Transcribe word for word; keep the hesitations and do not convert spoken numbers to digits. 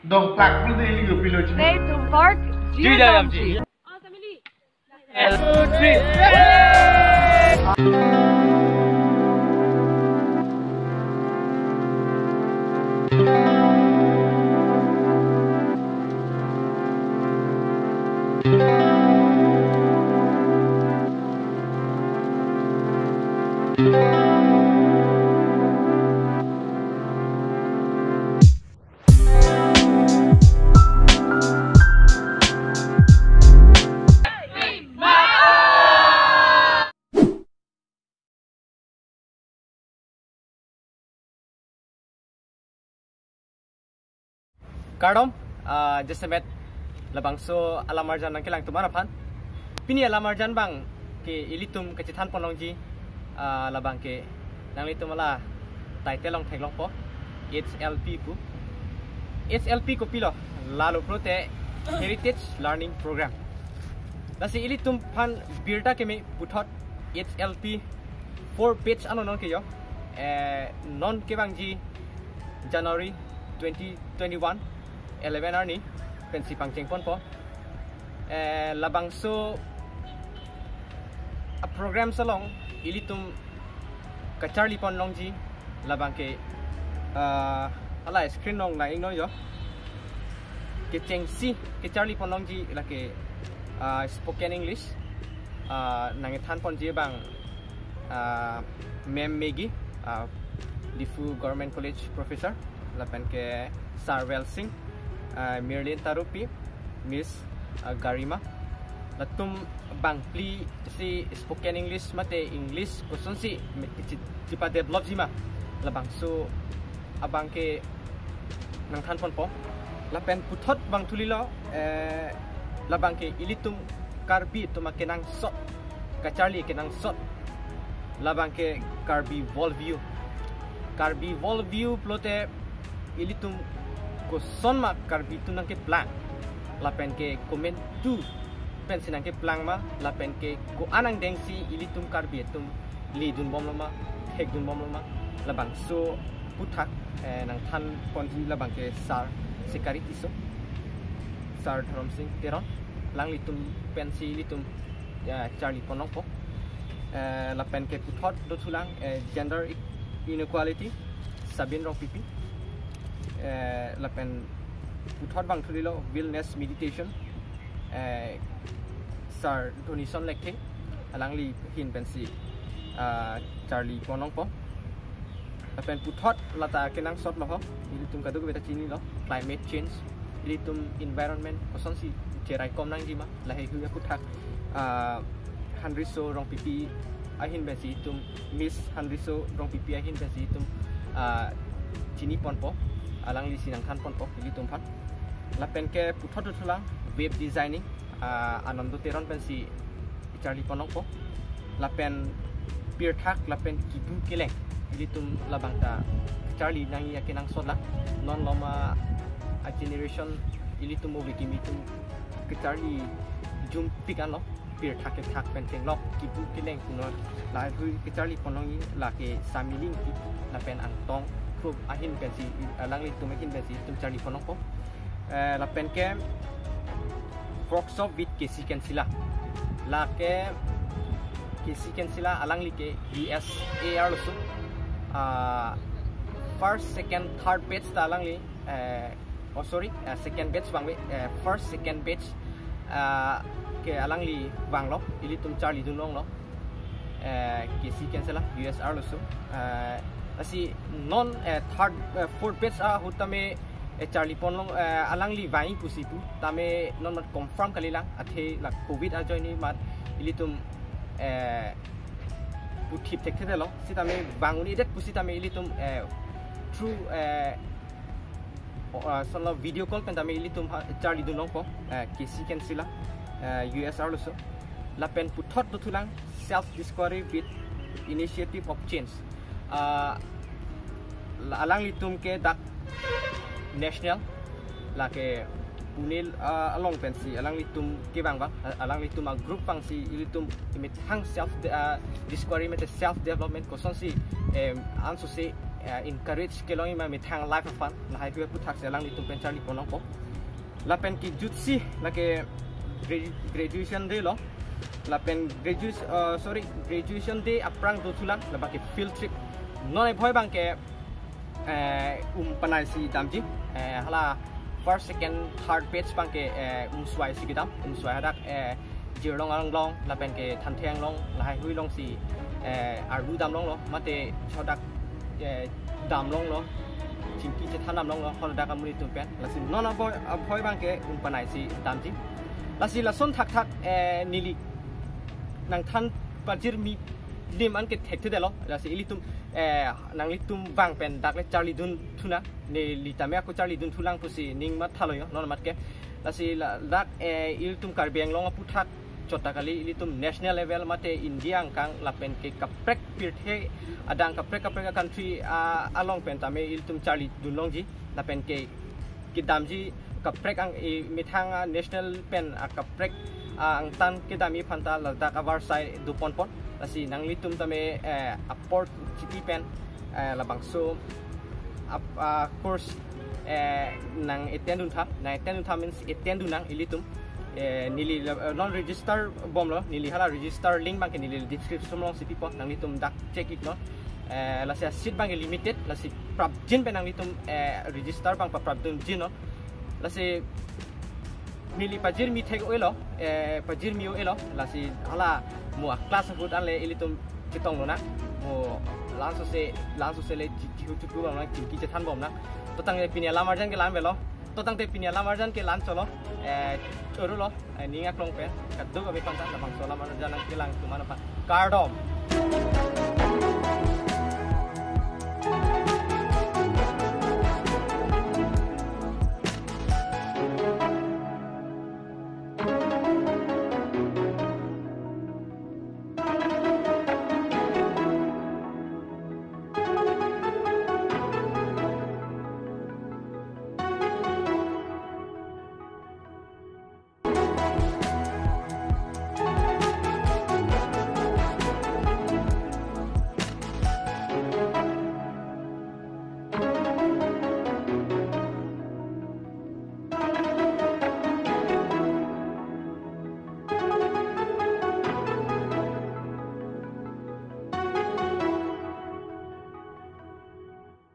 Dong plak pun dei, lu pilo ji. Play to Park, Jui Jui Jam Jam Ji. Ji. Kardom, ah, jasemet labangso alam arjan nangkelang atum aphan. Pini alam arjan abang ke ilitum kachethan pon longji, ah, labang ke nanglitum ala title along theklongpo, H L P pu. H L P kopilo, lalo pulote Heritage Learning Program. Lasi ilitum aphan birta keme puthot H L P four batch ano non ke yo. Eh, non kevangji January twenty twenty-one, eleven arni pensi pangcheng ponpo. Eh, labangso a-program along ilitum kacharli pon longji labang ke, ah, ala screen along nang-ingnon yo. Kechengsi kacharli pon longji lake, ah, spoken English, ah, nangthan ponji abang, ah, Ma'am Maggie, ah, Diphu Government College professor, lapen ke Sir Welsing, ah, Mirlin Tarupi, Miss, ah, Garima. Latum bangphli si spoken English mate English kosonsi me-, chi-, chipa develop ji ma, labangso abang ke nangthan ponpo. Lapen puthot abang thulilo, eh, labang ke ilitum Karbi atum akenangsot, kacharli akenangsot, labang ke Karbi world view. Karbi world view pulote ilitum koson ma Karbi atum nangkeplang, lapen ke komantu pensi nangkeplang ma, lapen ke ko-an angdengsi ilitum Karbi atum ledun bomlo ma, thekdun bomlo ma, labangso aputhak, eh, nangthan ponji labang ke Sir Sikari Tisso, Sir Dhorom Sing Teron, alanglitum pensi ilitum, ya, charli pon longpo. Eh, lapen ke puthot dothulang, eh, gender i-, inequality, Sabin Rongpipi. Eh, lapen puthot abang thulilo wellness meditation, eh, Sir Dhonison Lekthe, alangli ahin pensi, ah, charli pon longpo. Lapen puthot lata kenangsotlo ho, ilitum kadokave ta chinilo, climate change, ilitum environment kosonsi cherai kom nangji ma, laheihui aputhak, ah, Hanriso Rongpipi ahin pensi itum, Miss Hanriso Rongpipi ahin pensi itum, ah, chini ponpo, alanglisi nangthan ponpo ilitum aphan. Lapen ke puthot dothulang web designing, ah, Anando Teron pensi charli pon longpo. Lapen pirthak lapen kipu keleng, ilitum labang ta charli nangji akenangsotlo. Non loma a-generation ilitum ove kimi atum kacharli jum tik anlo. Pirthak kethak pen chenglok, kipu keleng punon, laheihui kacharli pon longji, lake Sami Lingki lapen Angtong Kro ahin pensi, alanglitum ahin pensi itum charli pon longpo. Eh, lapen ke workshop with K C Kansila. Lake K C Kansila alangli ke U S A arloso. Ah, first, second, third batch ta alangli, eh, oh sorry, eh, second batch abang ave, eh, first, second batch, ah, ke alangli vanglo, ilitum charlidun longlo. Eh, K C Kansila, U S arloso. Eh, lasi non, eh, third, eh, fourth batch ahut tame, eh, charli pon long, eh, alangli vang pusi pu, tame non mat confirm kalilang, athe la covid ajoine mat ilitum, eh, puthip thekthedetlo, sitame vang un-edet pusitame ilitum, eh, through, eh, o-, ah, sonlo video call pen tame ilitum ha, charlidun longpo, eh, K C Kansila, eh, U S arloso. Lapen puthot dothulang self discovery with initiative of change. Ah, la-, alanglitum ke dak national, lake Pune, ah, along pensi alanglitum kevang abang, ah, alanglitum a-group abangsi ilitum imethang self de-, ah, discovery mate self development kosonsi, em, ansose eh, encourage kelongji ma methang life aphan, lahai hui aputhaksi alanglitum pen charli pon longpo. Lapen kejutsi lake gra-, graduation day lo, lapen graduation, uh, sorry, graduation day aphrang dothulang, labangke field trip. Non ebhoi abangke, eh, um panaisi damji, eh, hala first, second, third batch abangke, eh, um suai si kedam, um suai hadak, eh, Jirlong Anglong, lapen ke Thanthe Anglong, lahai hui alongsi, eh, arlu damlonglo, mate hadak, eh, damlonglo, chingki chethan damlonglo, haladak amonit atum pen. Lasi non ebhoi, ebhoi abangke um panaisi damji. Lasi lason thakthak, eh, neli nangthan pajirmi lim anke thekthedetlo. Lasi ilitum, eh, nanglitum abang pen dak le charlidun thunang, neli tame ako charlidun thulang pusi ning mathalo yo, non matke. Lasi la-, dak, eh, ilitum Karbi Anglong aputhak chot ta kali, ilitum national level mate India angkang lapen ke kaprek pirthe adang kaprek kaprek a-country, ah, along pen tame ilitum charlidun longji, lapen ke kedamji kaprek ang, eh, methang, ah, national pen, ah, kaprek, ah, angtan kedamji aphanta ladak avarsai do ponpon. Lasi nanglitum tame, eh, apor chiti pen, eh, labangso ap-, ah, course, eh, nang attend duntha, nang attend duntha means attend dunnang ilitum. Eh, neli la-, eh, non register bomlo, neli hala register link abangke neli description alongsi pipo, nanglitum dak check iknon. Eh, lasi seat abangke limited, lasi prapjin pen nanglitum, eh, register abang paprapdunjinnon. Lasi neli pajirmi thek-elo, eh, pajirmi-elo, lasi hala mo a-class ahut anle ilitum chetong lonang, mo langsose, langsose le chi-, chihu chuku bomnang, chingki chethan bomnang. To tangte pini alam arjan ke la-an avelo, to tangte pini alam arjan ke la-an cholo, eh, choro lo, eh, ning aklong pen, kadokave aphanta, labangso alam arjan nangkelang atum aphan kardom.